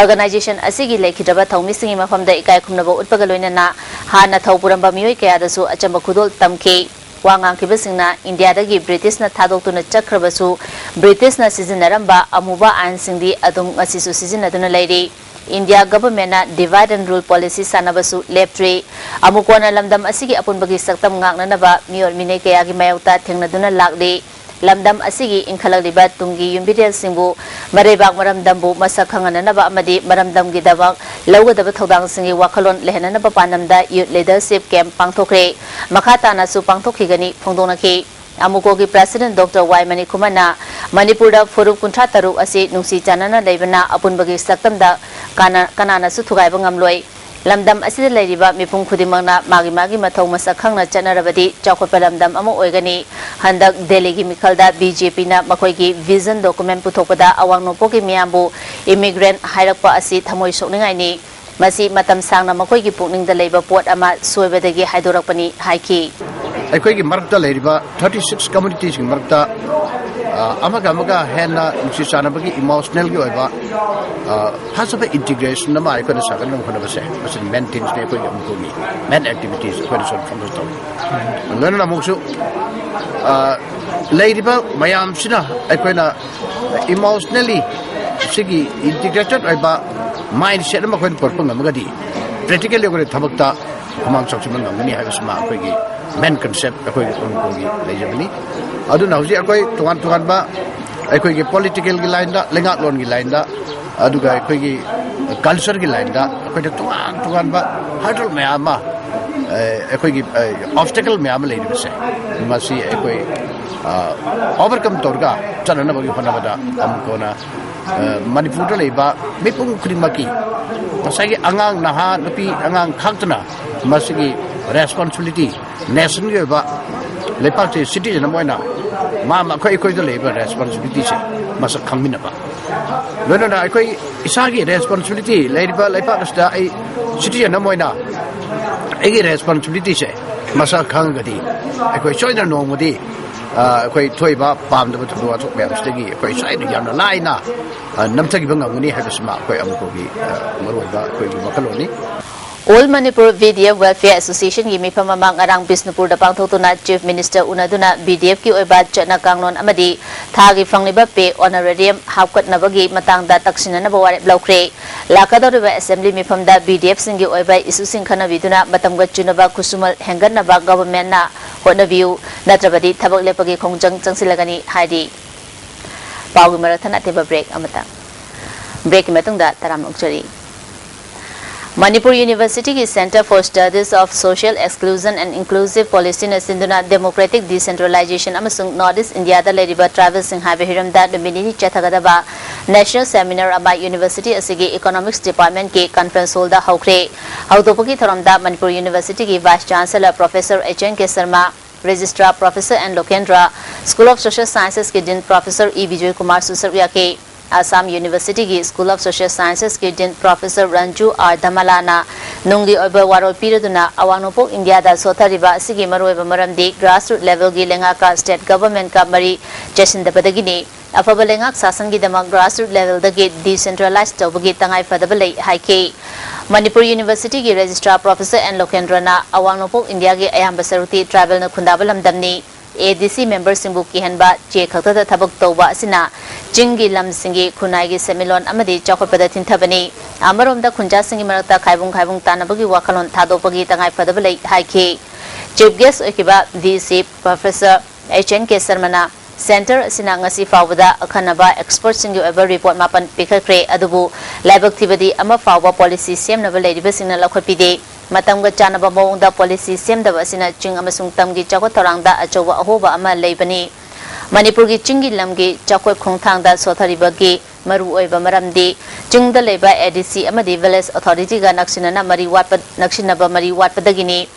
Organisation ꯑꯁꯤꯒꯤ ꯂꯩꯈꯤꯗ꯭ꯔꯕ ꯊꯧꯃꯤꯁꯤꯡꯒꯤ ꯃꯐꯝꯗ ꯏꯀꯥꯏ ꯈꯨꯝꯅꯕ ꯎꯠꯄꯒ ꯂꯣꯏꯅꯅ ꯍꯥꯟꯅ ꯊꯧ ꯄꯨꯔꯝꯕ ꯃꯤꯑꯣꯏ ꯀꯌꯥꯗꯁꯨ ꯑꯆꯝꯕ ꯈꯨꯗꯣꯜ ꯇꯝꯈꯤ꯫ ꯋꯥ ꯉꯥꯡꯈꯤꯕꯁꯤꯡꯅ ꯏꯟꯗꯤꯌꯥꯗꯒꯤ ꯕ꯭ꯔꯤꯇꯤꯁꯅ ꯊꯥꯗꯣꯛꯇꯨꯅ ꯆꯠꯈ꯭ꯔꯕꯁꯨ, ꯕ꯭ꯔꯤꯇꯤꯁꯅ ꯁꯤꯖꯤꯟꯅꯔꯝꯕ ꯑꯃꯨꯕ ꯑꯥꯏꯟꯁꯤꯡꯗꯤ ꯑꯗꯨꯝ ꯉꯁꯤꯁꯨ ꯁꯤꯖꯤꯟꯅꯗꯨꯅ ꯂꯩꯔꯤ꯫ ꯏꯟꯗꯤꯌꯥ governmentꯅ divide and rule policy ꯁꯥꯟꯅꯕꯁꯨ ꯂꯦꯞꯇ꯭ꯔꯤ꯫ ꯑꯃꯨꯀꯣꯅ ꯂꯝꯗꯝ ꯑꯁꯤꯒꯤ ꯑꯄꯨꯟꯕꯒꯤ ꯁꯛꯇꯝ ꯉꯥꯛꯅꯅꯕ ꯃꯤꯑꯣꯠ ꯃꯤꯅꯩ ꯀꯌꯥꯒꯤ ꯃꯥꯌꯣꯛꯇ ꯊꯦꯡꯅꯗꯨꯅ ꯂꯥꯛꯂꯤ꯫ ꯂꯝꯗꯝ ꯑꯁꯤꯒꯤ ꯏꯟꯈꯠꯂꯛꯂꯤꯕ ꯇꯨꯡꯒꯤ ꯌꯨꯝꯕꯤꯔꯦꯜꯁꯤꯡꯕꯨ ꯃꯔꯩꯕꯥꯛ ꯃꯔꯝꯗꯝꯕꯨ ꯃꯁꯛ ꯈꯪꯍꯟꯅꯅꯕ ꯑꯃꯗꯤ ꯃꯔꯝꯗꯝꯒꯤꯗꯃꯛ ꯂꯧꯒꯗꯕ ꯊꯧꯗꯥꯡꯁꯤꯡꯒꯤ ꯋꯥꯈꯜꯂꯣꯟ ꯂꯩꯍꯟꯅꯅꯕ ꯄꯥꯟꯗꯝꯗ youth leadership camp ꯄꯥꯡꯊꯣꯛꯈ꯭ꯔꯦ꯫ ꯃꯈꯥ ꯇꯥꯅꯁꯨ ꯄꯥꯡꯊꯣꯛꯈꯤꯒꯅꯤ ꯐꯣꯡꯗꯣꯛꯅꯈꯤ꯫ ꯑꯃꯨꯀꯣꯒꯤ ꯄ꯭ꯔꯦꯁꯤꯗꯦꯟꯠ ꯗꯣꯛꯇꯔ ꯋꯥꯏ ꯃꯅꯤꯀꯨꯃꯥꯔꯅ ꯃꯅꯤꯄꯨꯔꯗ ꯐꯨꯔꯨꯞ ꯀꯨꯟꯊ꯭ꯔꯥ ꯇꯔꯨꯛ ꯑꯁꯤ ꯅꯨꯡꯁꯤ ꯆꯥꯟꯅꯅ ꯂꯩꯕꯅ ꯑꯄꯨꯟꯕꯒꯤ ꯁꯛꯇꯝꯗ ꯀꯅꯥ-, ꯀꯅꯥꯅꯁꯨ ꯊꯨꯒꯥꯏꯕ ꯉꯝꯂꯣꯏ꯫ ꯂꯝꯗꯝ ꯑꯁꯤꯗ ꯂꯩꯔꯤꯕ ꯃꯤꯄꯨꯝ ꯈꯨꯗꯤꯡꯃꯛꯅ ꯃꯥꯒꯤ ꯃꯥꯒꯤ ꯃꯊꯧ ꯃꯁꯛ ꯈꯪꯅ ꯆꯠꯅꯔꯕꯗꯤ ꯆꯥꯎꯈꯠꯄ ꯂꯝꯗꯝ ꯑꯃ ꯑꯣꯏꯒꯅꯤ꯫ ꯍꯟꯗꯛ ꯗꯦꯜꯂꯤꯒꯤ ꯃꯤꯈꯜꯗ ꯕꯤ ꯖꯦ ꯄꯤꯅ ꯃꯈꯣꯏꯒꯤ vision document ꯄꯨꯊꯣꯛꯄꯗ ꯑꯋꯥꯡ ꯅꯣꯡꯄꯣꯛꯀꯤ ꯃꯤꯌꯥꯝꯕꯨ immigrant ꯍꯥꯏꯔꯛꯄ ꯑꯁꯤ ꯊꯃꯣꯏ ꯁꯣꯛꯅꯤꯡꯉꯥꯏꯅꯤ꯫ ꯃꯁꯤ ꯃꯇꯝ ꯁꯥꯡꯅ ꯃꯈꯣꯏꯒꯤ ꯄꯨꯛꯅꯤꯡꯗ ꯂꯩꯕ ꯄꯣꯠ ꯑꯃ ꯁꯣꯏꯕꯗꯒꯤ ꯍꯥꯏꯗꯣꯔꯛꯄꯅꯤ ꯍꯥꯏꯈꯤ꯫ ꯑꯩꯈꯣꯏꯒꯤ ꯃꯔꯛꯇ ꯂꯩꯔꯤꯕ thirty six communitiesꯀꯤ ꯃꯔꯛꯇ, ꯑ, ꯑꯃꯒ ꯑꯃꯒ ꯍꯦꯟꯅ ꯅꯨꯡꯁꯤ ꯆꯥꯟꯅꯕꯒꯤ emotionalꯒꯤ ꯑꯣꯏꯕ, ꯑ, ꯐꯖꯕ integration ꯑꯃ ꯑꯩꯈꯣꯏꯅ ꯁꯥꯒꯠꯅꯕ ꯍꯣꯠꯅꯕꯁꯦ, ꯃꯁꯤ main themesꯅꯤ, ꯑꯩꯈꯣꯏꯒꯤ ꯑꯃꯨꯛꯀꯤ main activities ꯑꯩꯈꯣꯏꯅ ꯁꯣꯝ focus ꯇꯧꯔꯤ꯫ ꯂꯣꯏꯅꯅ ꯑꯃꯨꯛꯁꯨ, ꯑ, ꯂꯩꯔꯤꯕ ꯃꯌꯥꯝꯁꯤꯅ ꯑꯩꯈꯣꯏꯅ emotionally ꯁꯤꯒꯤ integrated ꯑꯣꯏꯕ mindset ꯑꯃ ꯑꯩꯈꯣꯏꯅ ꯄꯨꯔꯛꯄ ꯉꯝꯃꯒꯗꯤ, practically ꯑꯩꯈꯣꯏꯅ ꯊꯕꯛꯇ ꯈꯨꯃꯥꯡ ꯆꯥꯎꯁꯤꯟꯕ ꯉꯝꯒꯅꯤ ꯍꯥꯏꯕꯁꯤꯃ ꯑꯩꯈꯣꯏꯒꯤ main concept ꯑꯩꯈꯣꯏꯒꯤ ꯑꯃꯨꯛꯀꯤ ꯂꯩꯖꯕꯅꯤ꯫ ꯑꯗꯨꯅ ꯍꯧꯖꯤꯛ ꯑꯩꯈꯣꯏ ꯇꯣꯉꯥꯟ ꯇꯣꯉꯥꯟꯕ ꯑꯩꯈꯣꯏꯒꯤ politicalꯒꯤ lineꯗ, ꯂꯩꯉꯥꯛꯂꯣꯟꯒꯤ lineꯗ, ꯑꯗꯨꯒ ꯑꯩꯈꯣꯏꯒꯤ cultureꯒꯤ lineꯗ ꯑꯩꯈꯣꯏꯅ ꯇꯣꯉꯥꯟ ꯇꯣꯉꯥꯟꯕ hurdle ꯃꯌꯥꯝ ꯑꯃ, ꯑ, ꯑꯩꯈꯣꯏꯒꯤ, ꯑ, obstacle ꯃꯌꯥꯝ ꯑꯃ ꯂꯩꯔꯤꯕꯁꯦ, ꯃꯁꯤ ꯑꯩꯈꯣꯏ, ꯑ, overcome ꯇꯧꯔꯒ ꯆꯠꯅꯅꯕꯒꯤ ꯍꯣꯠꯅꯕꯗ ꯑꯃꯨꯛꯀ ꯍꯟꯅ, ꯑ, ꯃꯅꯤꯄꯨꯔꯗ ꯂꯩꯕ ꯃꯤꯄꯨꯝ ꯈꯨꯗꯤꯡꯃꯛꯀꯤ, ꯉꯁꯥꯏꯒꯤ ꯑꯉꯥꯡ, ꯅꯍꯥ, ꯅꯨꯄꯤ ꯑꯉꯥꯡ ꯈꯥꯛꯇꯅ ꯃꯁꯤꯒꯤ responsibility, nationꯒꯤ ꯑꯣꯏꯕ, ꯂꯩꯄꯥꯛꯁꯤ citizen ꯑꯃ ꯑꯣꯏꯅ ꯃꯥ, ꯃꯥ, ꯑꯩꯈꯣꯏ, ꯑꯩꯈꯣꯏꯗ ꯂꯩꯕ responsibilityꯁꯦ ꯃꯁꯛ ꯈꯪꯃꯤꯟꯅꯕ, ꯂꯣꯏꯅꯅ ꯑꯩꯈꯣꯏ ꯏꯁꯥꯒꯤ responsibility, ꯂꯩꯔꯤꯕ ꯂꯩꯄꯥꯛ ꯑꯁꯤꯗ ꯑꯩ citizen ꯑꯃ ꯑꯣꯏꯅ ꯑꯩꯒꯤ responsibilityꯁꯦ ꯃꯁꯛ ꯈꯪꯉꯒꯗꯤ, ꯑꯩꯈꯣꯏ ꯁꯣꯏꯗꯅ ꯅꯣꯡꯃꯗꯤ, ꯑ, ꯑꯩꯈꯣꯏ ꯊꯣꯛꯏꯕ ꯄꯥꯝꯗꯕ ꯊꯧꯗꯣꯛ ꯋꯥꯊꯣꯛ ꯃꯌꯥꯝꯁꯤꯗꯒꯤ ꯑꯩꯈꯣꯏ ꯁꯣꯏꯗꯅ ꯌꯥꯝꯅ ꯂꯥꯏꯅ, ꯑ, ꯅꯝꯊꯈꯤꯕ ꯉꯝꯒꯅꯤ ꯍꯥꯏꯕꯁꯤꯃ ꯑꯩꯈꯣꯏ ꯑꯃꯨꯛꯀꯤ, ꯑ, ꯃꯔꯨꯑꯣꯏꯕ ꯑꯩꯈꯣꯏꯒꯤ ꯋꯥꯈꯜꯂꯣꯟꯅꯤ꯫ All Manipur V D F Welfare Associationꯒꯤ ꯃꯤꯐꯝ ꯑꯃ ꯉꯔꯥꯡ ꯕꯤꯁꯅꯨꯄꯨꯔꯗ ꯄꯥꯡꯊꯣꯛꯇꯨꯅ Chief Minister ꯎꯅꯗꯨꯅ V D Fꯀꯤ ꯑꯣꯏꯕ ꯆꯠꯅ ꯀꯥꯡꯂꯣꯟ ꯑꯃꯗꯤ ꯊꯥꯒꯤ ꯐꯪꯂꯤꯕ pay honorarium ꯍꯥꯞꯀꯠꯅꯕꯒꯤ ꯃꯇꯥꯡꯗ ꯇꯛꯁꯤꯟꯅꯅꯕ ꯋꯥꯔꯦꯞ ꯂꯧꯈ꯭ꯔꯦ꯫ ꯂꯥꯛꯀꯗꯧꯔꯤꯕ assembly ꯃꯤꯐꯝꯗ V D Fꯁꯤꯡꯒꯤ ꯑꯣꯏꯕ issueꯁꯤꯡ ꯈꯟꯅꯕꯤꯗꯨꯅ ꯃꯇꯝꯒ ꯆꯨꯅꯕ ꯈꯨꯠꯁꯨꯃꯜ ꯍꯦꯟꯒꯠꯅꯕ governmentꯅ ꯍꯣꯠꯅꯕꯤꯌꯨ, ꯅꯠꯇ꯭ꯔꯕꯗꯤ ꯊꯕꯛ ꯂꯦꯞꯄꯒꯤ ꯈꯣꯡꯖꯪ ꯆꯪꯁꯤꯜꯂꯒꯅꯤ ꯍꯥꯏꯔꯤ꯫ ꯄꯥꯎꯒꯤ ꯃꯔꯛ ꯊꯠꯅ ꯑꯇꯦꯟꯕ break ꯑꯃꯇꯪ꯫ Breakꯀꯤ ꯃꯇꯨꯡꯗ ꯇꯔꯥꯝꯅ ꯑꯣꯛꯆꯔꯤ꯫ ꯃꯅꯤꯄꯨꯔ ꯌꯨꯅꯤꯚꯔꯁꯤꯇꯤꯒꯤ Centre for Studies of Social Exclusion and Inclusive Policyꯅ ꯁꯤꯟꯗꯨꯅ Democratic Decentralization ꯑꯃꯁꯨꯡ North East Indiaꯗ ꯂꯩꯔꯤꯕ tribalꯁꯤꯡ ꯍꯥꯏꯕ ꯍꯤꯔꯝꯗ ꯅꯨꯃꯤꯠ ꯅꯤꯅꯤ ꯆꯠꯊꯒꯗꯕ National Seminar ꯑꯃ ꯌꯨꯅꯤꯚꯔꯁꯤꯇꯤ ꯑꯁꯤꯒꯤ Economics Departmentꯀꯤ conference hallꯗ ꯍꯧꯈ꯭ꯔꯦ꯫ ꯍꯧꯗꯣꯛꯄꯒꯤ ꯊꯧꯔꯝꯗ ꯃꯅꯤꯄꯨꯔ ꯌꯨꯅꯤꯚꯔꯁꯤꯇꯤꯒꯤ Vice Chancellor Professor H N K Sharma, Registrar Professor N Lokendra, School of Social Sciencesꯀꯤ Dean Professor E Bijoy Kumarꯁꯨ ꯁꯔꯨꯛ ꯌꯥꯈꯤ꯫ ꯑꯁꯥꯝ ꯌꯨꯅꯤꯚꯔꯁꯤꯇꯤꯒꯤ School of Social Sciencesꯀꯤ Dean Professor Ranju R Dhammalana ꯅꯨꯡꯒꯤ ꯑꯣꯏꯕ ꯋꯥꯔꯣꯜ ꯄꯤꯔꯗꯨꯅ ꯑꯋꯥꯡ ꯅꯣꯡꯄꯣꯛ ꯏꯟꯗꯤꯌꯥꯗ ꯁꯣꯠꯊꯔꯤꯕ ꯑꯁꯤꯒꯤ ꯃꯔꯨꯑꯣꯏꯕ ꯃꯔꯝꯗꯤ grassroots levelꯒꯤ ꯂꯩꯉꯥꯛꯀ state governmentꯀ ꯃꯔꯤ ꯆꯦꯁꯤꯟꯗꯕꯗꯒꯤꯅꯤ꯫ ꯑꯐꯕ ꯂꯩꯉꯥꯛ ꯁꯥꯁꯟꯒꯤꯗꯃꯛ grassroots levelꯗꯒꯤ decentralize ꯇꯧꯕꯒꯤ ꯇꯉꯥꯏ ꯐꯗꯕ ꯂꯩ ꯍꯥꯏꯈꯤ꯫ ꯃꯅꯤꯄꯨꯔ ꯌꯨꯅꯤꯚꯔꯁꯤꯇꯤꯒꯤ Registrar Professor N Lokendraꯅ ꯑꯋꯥꯡ ꯅꯣꯡꯄꯣꯛ ꯏꯟꯗꯤꯌꯥꯒꯤ ꯑꯌꯥꯝꯕ ꯁꯔꯨꯛꯇꯤ tribalꯅ ꯈꯨꯟꯗꯥꯕ ꯂꯝꯗꯝꯅꯤ꯫ A D C memberꯁꯤꯡꯕꯨ ꯀꯤꯍꯟꯕ, ꯆꯦ ꯈꯛꯇꯗ ꯊꯕꯛ ꯇꯧꯕ ꯑꯁꯤꯅ ꯆꯤꯡꯒꯤ ꯂꯝꯁꯤꯡꯒꯤ ꯈꯨꯟꯅꯥꯏꯒꯤ ꯁꯦꯟꯃꯤꯠꯂꯣꯟ ꯑꯃꯗꯤ ꯆꯥꯎꯈꯠꯄꯗ ꯊꯤꯟꯊꯕꯅꯤ꯫ ꯑꯃꯔꯣꯝꯗ ꯈꯨꯟꯖꯥꯁꯤꯡꯒꯤ ꯃꯔꯛꯇ ꯈꯥꯏꯕꯨꯡ ꯈꯥꯏꯕꯨꯡ ꯇꯥꯟꯅꯕꯒꯤ ꯋꯥꯈꯜꯂꯣꯟ ꯊꯥꯗꯣꯛꯄꯒꯤ ꯇꯉꯥꯏ ꯐꯗꯕ ꯂꯩ ꯍꯥꯏꯈꯤ꯫ Chief guest ꯑꯣꯏꯈꯤꯕ V C Professor H N K Sharmaꯅ Centre ꯑꯁꯤꯅ ꯉꯁꯤ ꯐꯥꯎꯕꯗ ꯑꯈꯟꯅꯕ expertꯁꯤꯡꯒꯤ ꯑꯣꯏꯕ report ꯃꯥꯄꯟ ꯄꯤꯈꯠꯈ꯭ꯔꯦ, ꯑꯗꯨꯕꯨ ꯂꯥꯏꯕꯛ ꯊꯤꯕꯗꯤ ꯑꯃ ꯐꯥꯎꯕ policy ꯁꯦꯝꯅꯕ ꯂꯩꯔꯤꯕꯁꯤꯡꯅ ꯂꯧꯈꯠꯄꯤꯗꯦ꯫ ꯃꯇꯝꯒ ꯆꯥꯟꯅꯕ ꯃꯑꯣꯡꯗ policy ꯁꯦꯝꯗꯕ ꯑꯁꯤꯅ ꯆꯤꯡ ꯑꯃꯁꯨꯡ ꯇꯝꯒꯤ ꯆꯥꯎꯈꯠ ꯊꯧꯔꯥꯡꯗ ꯑꯆꯧꯕ ꯑꯍꯣꯕ ꯑꯃ ꯂꯩꯕꯅꯤ꯫ ꯃꯅꯤꯄꯨꯔꯒꯤ ꯆꯤꯡꯒꯤ ꯂꯝꯒꯤ ꯆꯥꯎꯈꯠ ꯈꯣꯡꯊꯥꯡꯗ ꯁꯣꯊꯔꯤꯕꯒꯤ ꯃꯔꯨꯑꯣꯏꯕ ꯃꯔꯝꯗꯤ ꯆꯤꯡꯗ ꯂꯩꯕ A D C ꯑꯃꯗꯤ village authorityꯒ ꯅꯛꯁꯤꯟꯅꯅ ꯃꯔꯤ ꯋꯥꯠꯄ, ꯅꯛꯁꯤꯟꯅꯕ ꯃꯔꯤ ꯋꯥꯠꯄꯗꯒꯤꯅꯤ꯫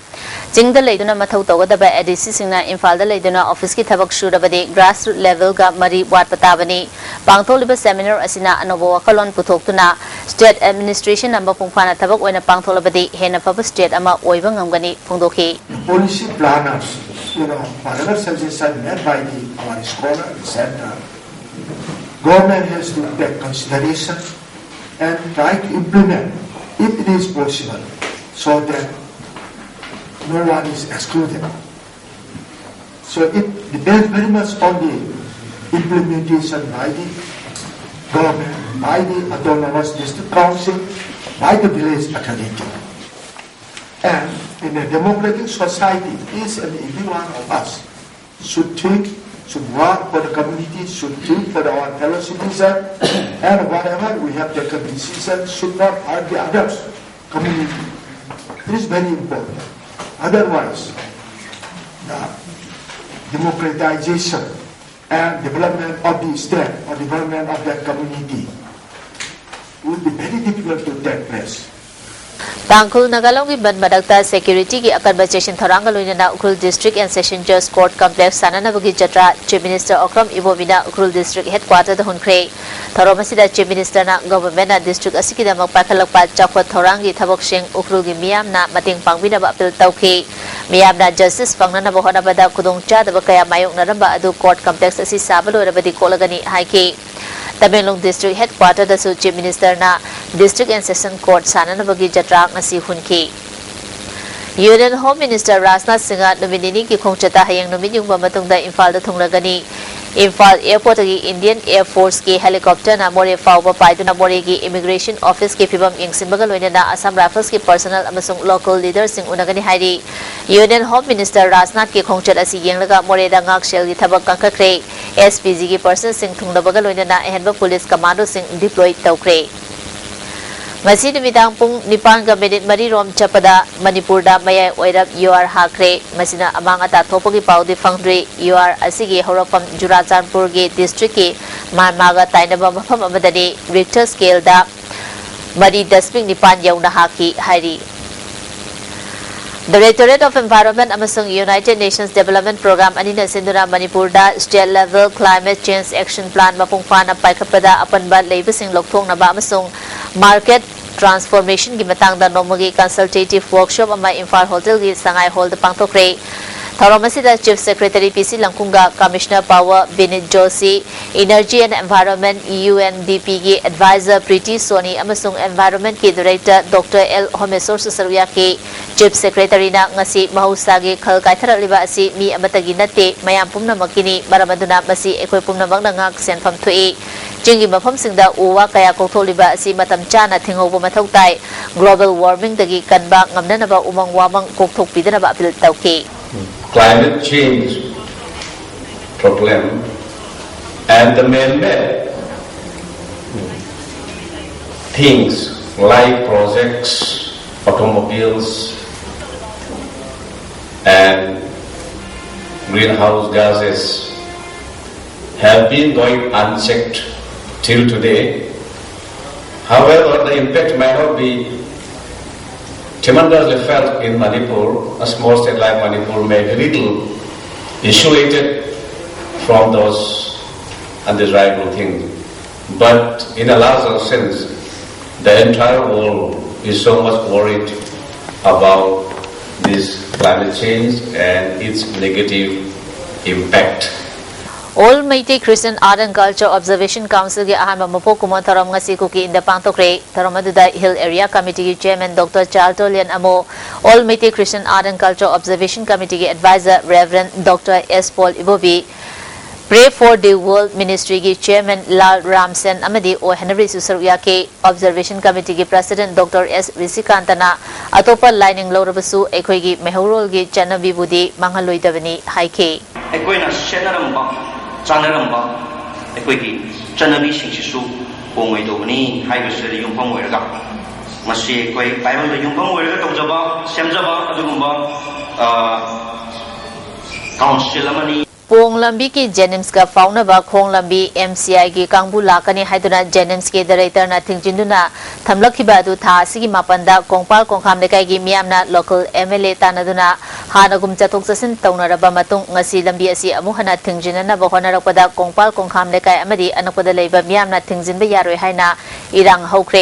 ꯆꯤꯡꯗ ꯂꯩꯗꯨꯅ ꯃꯊꯧ ꯇꯧꯒꯗꯕ A D Cꯁꯤꯡꯅ ꯏꯝꯐꯥꯜꯗ ꯂꯩꯗꯨꯅ officeꯀꯤ ꯊꯕꯛ ꯁꯨꯔꯕꯗꯤ grassroots levelꯒ ꯃꯔꯤ ꯋꯥꯠꯄ ꯇꯥꯕꯅꯤ꯫ ꯄꯥꯡꯊꯣꯛꯂꯤꯕ seminar ꯑꯁꯤꯅ ꯑꯅꯧꯕ ꯋꯥꯈꯜꯂꯣꯟ ꯄꯨꯊꯣꯛꯇꯨꯅ state administrationꯅ ꯃꯄꯨꯡ ꯐꯥꯅ ꯊꯕꯛ ꯑꯣꯏꯅ ꯄꯥꯡꯊꯣꯛꯂꯕꯗꯤ ꯍꯦꯟꯅ ꯐꯕ state ꯑꯃ ꯑꯣꯏꯕ ꯉꯝꯒꯅꯤ ꯐꯣꯡꯗꯣꯛꯈꯤ꯫ The policy planners, you know, whatever suggestion made by the our scholar, et cetera, government has to take consideration and try to implement if it is possible, so that no one is excluded. So it depends very much on the implementation by the government, by the autonomous district council, by the village authority. And in a democratic society, each and every one of us should think, should work for the community, should think for our fellow citizens, and whatever we have taken decision should not hurt the others. community. It is very important. Otherwise, the democratization and development of the state or development of that community will be very difficult to take place. ꯇꯥꯡꯈꯨꯜ ꯅꯥꯒꯥꯂꯣꯡꯒꯤ ꯕꯟ ꯃꯔꯛꯇ ꯁꯦꯀ꯭ꯌꯨꯔꯤꯇꯤꯒꯤ ꯑꯀꯟꯕ ꯆꯦꯛꯁꯤꯟ ꯊꯧꯔꯥꯡꯒ ꯂꯣꯏꯅꯅ ꯎꯈ꯭ꯔꯨꯜ ꯗꯤꯁꯇ꯭ꯔꯤꯛ ꯑꯦꯟ ꯁꯦꯁꯟ ꯖꯖ ꯀꯣꯔꯠ ꯀꯝꯄ꯭ꯂꯦꯛꯁ ꯁꯥꯟꯅꯅꯕꯒꯤ ꯖꯇ꯭ꯔꯥ ꯆꯤꯐ ꯃꯤꯅꯤꯁꯇꯔ ꯑꯣꯀ꯭ꯔꯝ ꯏꯕꯣꯕꯤꯅ ꯎꯈ꯭ꯔꯨꯜ ꯗꯤꯁꯇ꯭ꯔꯤꯛ ꯍꯦꯗꯀ꯭ꯋꯥꯇꯔꯗ ꯍꯨꯟꯈ꯭ꯔꯦ꯫ ꯊꯧꯔꯝ ꯑꯁꯤꯗ ꯆꯤꯐ ꯃꯤꯅꯤꯁꯇꯔꯅ ꯒꯚꯔꯟꯃꯦꯟꯠꯅ ꯗꯤꯁꯇ꯭ꯔꯤꯛ ꯑꯁꯤꯒꯤꯗꯃꯛ ꯄꯥꯏꯈꯠꯂꯛꯄ ꯆꯥꯎꯈꯠ ꯊꯧꯔꯥꯡꯒꯤ ꯊꯕꯛꯁꯤꯡ ꯎꯈ꯭ꯔꯨꯜꯒꯤ ꯃꯤꯌꯥꯝꯅ ꯃꯇꯦꯡ ꯄꯥꯡꯕꯤꯅꯕ ꯑꯄꯤꯜ ꯇꯧꯈꯤ꯫ ꯃꯤꯌꯥꯝꯅ ꯖꯁꯇꯤꯁ ꯐꯪꯅꯅꯕ ꯍꯣꯠꯅꯕꯗ ꯈꯨꯗꯣꯡꯆꯥꯗꯕ ꯀꯌꯥ ꯃꯥꯌꯣꯛꯅꯔꯝꯕ ꯑꯗꯨ ꯀꯣꯔꯠ ꯀꯝꯄ꯭ꯂꯦꯛꯁ ꯑꯁꯤ ꯁꯥꯕ ꯂꯣꯏꯔꯕꯗꯤ ꯀꯣꯛꯂꯒꯅꯤ ꯍꯥꯏꯈꯤ꯫ ꯇꯃꯦꯡꯂꯣꯡ ꯗꯤꯁꯇ꯭ꯔꯤꯛ ꯍꯦꯗꯀ꯭ꯋꯥꯇꯔꯗꯁꯨ ꯆꯤꯐ ꯃꯤꯅꯤꯁꯇꯔꯅ ꯗꯤꯁꯇ꯭ꯔꯤꯛ ꯑꯦꯟ ꯁꯦꯁꯟ ꯀꯣꯔꯠ ꯁꯥꯟꯅꯅꯕꯒꯤ ꯖꯇ꯭ꯔꯥ ꯉꯁꯤ ꯍꯨꯟꯈꯤ꯫ Union home minister Rajnath Singh ꯅꯨꯃꯤꯠ ꯅꯤꯅꯤꯒꯤ ꯈꯣꯡꯆꯠꯇ ꯍꯌꯦꯡ ꯅꯨꯃꯤꯠ ꯌꯨꯡꯕ ꯃꯇꯨꯡꯗ ꯏꯝꯐꯥꯜꯗ ꯊꯨꯡꯂꯒꯅꯤ꯫ ꯏꯝꯐꯥꯜ ꯑꯦꯌꯔꯄꯣꯔꯠꯇꯒꯤ ꯏꯟꯗꯤꯌꯟ ꯑꯦꯌꯔ ꯐꯣꯔꯁꯀꯤ ꯍꯦꯂꯤꯀꯣꯞꯇꯔꯅ ꯃꯣꯔꯦ ꯐꯥꯎꯕ ꯄꯥꯏꯗꯨꯅ ꯃꯣꯔꯦꯒꯤ ꯏꯃꯤꯒ꯭ꯔꯦꯁꯟ ꯑꯣꯐꯤꯁꯀꯤ ꯐꯤꯕꯝ ꯌꯦꯡꯁꯤꯟꯕꯒ ꯂꯣꯏꯅꯅ ꯑꯁꯥꯝ ꯔꯥꯏꯐꯜꯁꯀꯤ ꯄꯔꯁꯅꯦꯜ ꯑꯃꯁꯨꯡ ꯂꯣꯀꯦꯜ ꯂꯤꯗꯔꯁꯤꯡ ꯎꯅꯒꯅꯤ ꯍꯥꯏꯔꯤ꯫ ꯌꯨꯅꯤꯌꯟ ꯍꯣꯝ ꯃꯤꯅꯤꯁꯇꯔ ꯔꯥꯖꯅꯥꯊꯀꯤ ꯈꯣꯡꯆꯠ ꯑꯁꯤ ꯌꯦꯡꯂꯒ ꯃꯣꯔꯦꯗ ꯉꯥꯛꯁꯦꯜꯒꯤ ꯊꯕꯛ ꯀꯟꯈꯠꯈ꯭ꯔꯦ꯫ ꯑꯦꯁ ꯄꯤ ꯖꯤꯒꯤ ꯄꯔꯁꯅꯦꯜꯁꯤꯡ ꯊꯨꯡꯂꯕꯒ ꯂꯣꯏꯅꯅ ꯑꯍꯦꯟꯕ ꯄꯨꯂꯤꯁ ꯀꯃꯥꯟꯗꯣꯁꯤꯡ ꯗꯤꯄ꯭ꯂꯣꯏ ꯇꯧꯈ꯭ꯔꯦ꯫ ꯉꯁꯤ ꯅꯨꯃꯤꯗꯥꯡ ꯄꯨꯡ ꯅꯤꯄꯥꯟꯒ ꯃꯤꯅꯤꯠ ꯃꯔꯤ ꯔꯣꯝ ꯆꯠꯄꯗ ꯃꯅꯤꯄꯨꯔꯗ ꯃꯌꯥꯏ ꯑꯣꯏꯔꯞ ꯌꯨ ꯑꯥꯔ ꯍꯥꯈ꯭ꯔꯦ꯫ ꯃꯁꯤꯅ ꯑꯃꯥꯡ ꯑꯇꯥ ꯊꯣꯛꯄꯒꯤ ꯄꯥꯎꯗꯤ ꯐꯪꯗ꯭ꯔꯤ꯫ ꯌꯨ ꯑꯥꯔ ꯑꯁꯤꯒꯤ ꯍꯧꯔꯛꯐꯝ ꯆꯨꯔꯥꯆꯥꯟꯄꯨꯔꯒꯤ ꯗꯤꯁꯇ꯭ꯔꯤꯛꯀꯤ ꯃꯥꯟꯃꯥꯒ ꯇꯥꯏꯅꯕ ꯃꯐꯝ ꯑꯃꯗꯅꯤ꯫ ꯔꯤꯛꯇꯔ ꯁ꯭ꯀꯦꯜꯗ ꯃꯔꯤ ꯗꯁꯃꯤꯛ ꯅꯤꯄꯥꯟ ꯌꯧꯅ ꯍꯥꯈꯤ ꯍꯥꯏꯔꯤ꯫ Directorate of Environment ꯑꯃꯁꯨꯡ United Nations Development Program ꯑꯅꯤꯅ ꯁꯤꯟꯗꯨꯅ ꯃꯅꯤꯄꯨꯔꯗ State Level Climate Change Action Plan ꯃꯄꯨꯡ ꯐꯥꯅ ꯄꯥꯏꯈꯠꯄꯗ ꯑꯄꯟꯕ ꯂꯩꯕꯁꯤꯡ ꯂꯧꯊꯣꯛꯅꯕ ꯑꯃꯁꯨꯡ market transformationꯒꯤ ꯃꯇꯥꯡꯗ ꯅꯣꯡꯃꯒꯤ consultative workshop ꯑꯃ ꯏꯝꯐꯥꯜ ꯍꯣꯇꯦꯜꯒꯤ ꯁꯉꯥꯏ ꯍꯣꯜꯗ ꯄꯥꯡꯊꯣꯛꯈ꯭ꯔꯦ꯫ ꯊꯧꯔꯝ ꯑꯁꯤꯗ Chief Secretary ꯄꯤ ꯁꯤ ꯂꯪꯈꯨꯡꯒ, Commissioner Power Vineet Joshi, Energy and Environment, U N D ꯄꯤꯒꯤ advisor ꯄ꯭ꯔꯤꯇꯤ ꯁꯣꯅꯤ ꯑꯃꯁꯨꯡ Environmentꯀꯤ Director Doctor ꯑꯦꯜ ꯍꯣꯃꯦꯁꯣꯔꯁꯨ ꯁꯔꯨꯛ ꯌꯥꯈꯤ꯫ Chief Secretaryꯅ ꯉꯁꯤ ꯃꯍꯧꯁꯥꯒꯤ ꯈꯜ ꯀꯥꯏꯊꯔꯛꯂꯤꯕ ꯑꯁꯤ ꯃꯤ ꯑꯃꯠꯇꯒꯤ ꯅꯠꯇꯦ, ꯃꯌꯥꯝ ꯄꯨꯝꯅꯃꯛꯀꯤꯅꯤ꯫ ꯃꯔꯝ ꯑꯗꯨꯅ ꯃꯁꯤ ꯑꯩꯈꯣꯏ ꯄꯨꯝꯅꯃꯛꯅ ꯉꯥꯛ ꯁꯦꯟꯐꯝ ꯊꯣꯛꯏ꯫ ꯆꯤꯡꯒꯤ ꯃꯐꯝꯁꯤꯡꯗ ꯎ ꯋꯥ ꯀꯌꯥ ꯀꯣꯛꯊꯣꯛꯂꯤꯕ ꯑꯁꯤ ꯃꯇꯝ ꯆꯥꯅ ꯊꯤꯡꯍꯧꯕ ꯃꯊꯧ ꯇꯥꯏ꯫ Global warmingꯗꯒꯤ ꯀꯟꯕ ꯉꯝꯅꯅꯕ ꯎꯃꯪ ꯋꯥꯃꯪ ꯀꯣꯛꯊꯣꯛꯄꯤꯗꯅꯕ ꯑꯄꯤꯜ ꯇꯧꯈꯤ꯫ Climate change problem and the man-made things like projects Automobiles and greenhouse gases have been going unchecked till today. However, the impact may not be tremendously felt in Manipur. A small state like Manipur may be little insulated from those undesirable things. But in a larger sense, the entire world is so much worried about this climate change and its negative impact. All Meitei Christian Art and Culture Observation Council ꯒꯤ ꯑꯍꯥꯟꯕ ꯃꯄꯣꯛ ꯀꯨꯝꯑꯣꯟ ꯊꯧꯔꯝ ꯉꯁꯤ ꯀꯨꯀꯤ ꯏꯟꯗ ꯄꯥꯡꯊꯣꯛꯈ꯭ꯔꯦ꯫ ꯊꯧꯔꯝ ꯑꯗꯨꯗ Hill Area Committee ꯒꯤ Chairman Doctor ꯆꯥꯔꯇꯣꯂꯤꯌꯟ ꯑꯃꯣ, All Meitei Christian Art and Culture Observation Committee ꯒꯤ Advisor Reverend Doctor S Paul Ibobi, Pray for the World Ministry ꯒꯤ Chairman ꯂꯥꯜ ꯔꯥꯝꯁꯦꯟ ꯑꯃꯗꯤ ꯑꯣꯏꯍꯟꯅꯕꯤꯁꯨ ꯁꯔꯨꯛ ꯌꯥꯈꯤ꯫ Observation Committee ꯒꯤ President Doctor ꯑꯦꯁ ꯔꯤꯁꯤꯀꯥꯟꯇꯅ ꯑꯇꯣꯞꯄ ꯂꯥꯏꯅꯤꯡ ꯂꯧꯔꯕꯁꯨ ꯑꯩꯈꯣꯏꯒꯤ ꯃꯩꯍꯧꯔꯣꯜꯒꯤ ꯆꯠꯅꯕꯤꯕꯨꯗꯤ ꯃꯥꯡꯍꯜꯂꯣꯏꯗꯕꯅꯤ ꯍꯥꯏꯈꯤ꯫ ꯑꯩꯈꯣꯏꯅ ꯁꯦꯠꯅꯔꯝꯕ, ꯆꯥꯅꯔꯝꯕ ꯑꯩꯈꯣꯏꯒꯤ ꯆꯠꯅꯕꯤꯁꯤꯡꯁꯤꯁꯨ ꯍꯣꯡꯉꯣꯏꯗꯧꯕꯅꯤ ꯍꯥꯏꯕꯁꯤꯗ ꯌꯨꯝꯐꯝ ꯑꯣꯏꯔꯒ, ꯃꯁꯤ ꯑꯩꯈꯣꯏ ꯕꯥꯏꯕꯜꯗ ꯌꯨꯝꯐꯝ ꯑꯣꯏꯔꯒ ꯇꯧꯖꯕ, ꯁꯦꯝꯖꯕ ꯑꯗꯨꯒꯨꯝꯕ, ꯑ, council ꯑꯃꯅꯤ꯫ ꯄꯣꯡ ꯂꯝꯕꯤꯒꯤ JNIMS ꯀ ꯐꯥꯎꯅꯕ ꯈꯣꯡ ꯂꯝꯕꯤ MCI ꯒꯤ ꯀꯥꯡꯕꯨ ꯂꯥꯛꯀꯅꯤ ꯍꯥꯏꯗꯨꯅ JNIMS ꯀꯤ Director ꯅ ꯊꯤꯡꯖꯤꯟꯗꯨꯅ ꯊꯝꯂꯛꯈꯤꯕ ꯑꯗꯨ ꯊꯥ ꯑꯁꯤꯒꯤ ꯃꯥꯄꯟꯗ ꯀꯣꯡꯄꯥꯜ ꯀꯣꯡꯈꯥꯝ ꯂꯩꯀꯥꯏꯒꯤ ꯃꯤꯌꯥꯝꯅ local MLA ꯇꯥꯟꯅꯗꯨꯅ ꯍꯥꯟꯅꯒꯨꯝ ꯆꯠꯊꯣꯛ ꯆꯠꯁꯤꯟ ꯇꯧꯅꯔꯕ ꯃꯇꯨꯡ, ꯉꯁꯤ ꯂꯝꯕꯤ ꯑꯁꯤ ꯑꯃꯨꯛ ꯍꯟꯅ ꯊꯤꯡꯖꯤꯟꯅꯅꯕ ꯍꯣꯠꯅꯔꯛꯄꯗ ꯀꯣꯡꯄꯥꯜ ꯀꯣꯡꯈꯥꯝ ꯂꯩꯀꯥꯏ ꯑꯃꯗꯤ ꯑꯅꯛꯄꯗ ꯂꯩꯕ ꯃꯤꯌꯥꯝꯅ ꯊꯤꯡꯖꯤꯟꯕ ꯌꯥꯔꯣꯏ ꯍꯥꯏꯅ ꯏꯔꯥꯡ ꯍꯧꯈ꯭ꯔꯦ꯫